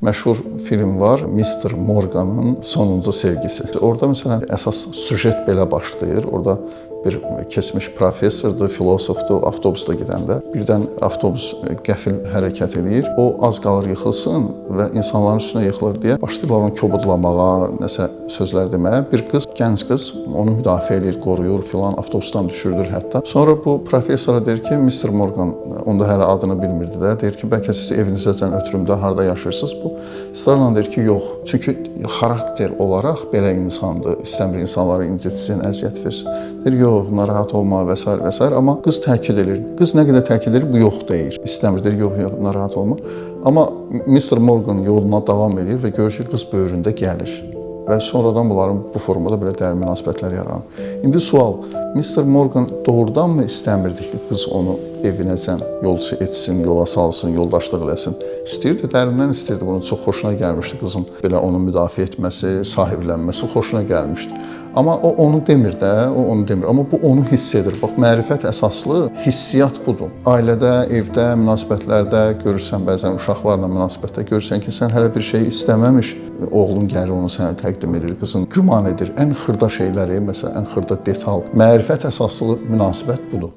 Məşhur film var, Mr. Morganın sonuncu sevgisi. Orada məsələn əsas süjet belə başlayır. Orada bir keçmiş professordur, filosofdur, avtobusda gedəndə birdən avtobus qəfil hərəkət eləyir. O az qalır yıxılsın və insanların üstünə yıxılır deyə başlayırlar onu kobudlamağa, nəsə sözlər deməyə. Bir qız, gənc qız onu müdafiə eləyir, qoruyur filan, avtobusdan düşürdür hətta. Sonra bu professora deyir ki, Mr. Morgan, onda hələ adını bilmirdi də, deyir ki, bəlkə sizi evinizəcən ötürüm də, harda yaşayırsınız? Bu ısrarla deyir ki, yox. Çünki xarakter olaraq belə insandır, istəmir insanları incitsin, əziyyət versin. Deyir, yox, narahat olma və sair və sair. Amma qız təkid edir. Qız nə qədər təkid edir, bu yox deyir. İstəmir, deyir, yox, yox, narahat olma. Amma Mr. Morgan yoluna davam edir və görür ki, qız böyründə gəlir. Və sonradan bunların bu formada belə dərin münasibətlər yaranır. İndi sual, Mr. Morgan doğrudanmı istəmirdi ki, qız onu evinəcən yolçu etsin, yola salsın, yoldaşlıq eləsin? İstəyirdi, dərindən istəyirdi bunu. Çox xoşuna gəlmişdi qızın belə onu müdafiə etməsi, sahiblənməsi xoşuna gəlmişdi. Amma o onu demir də, o onu demir. Amma bu onu hiss edir. Bax, mərifət əsaslı hissiyat budur. Ailədə, evdə, münasibətlərdə görürsən bəzən uşaqlarla münasibətdə görürsən ki, sən hələ bir şey istəməmiş, oğlun gəlir onu sənə təqdim edir, qızın güman edir. Ən xırda şeyləri, məsələn, ən xırda detal. Mərifət əsaslı münasibət budur.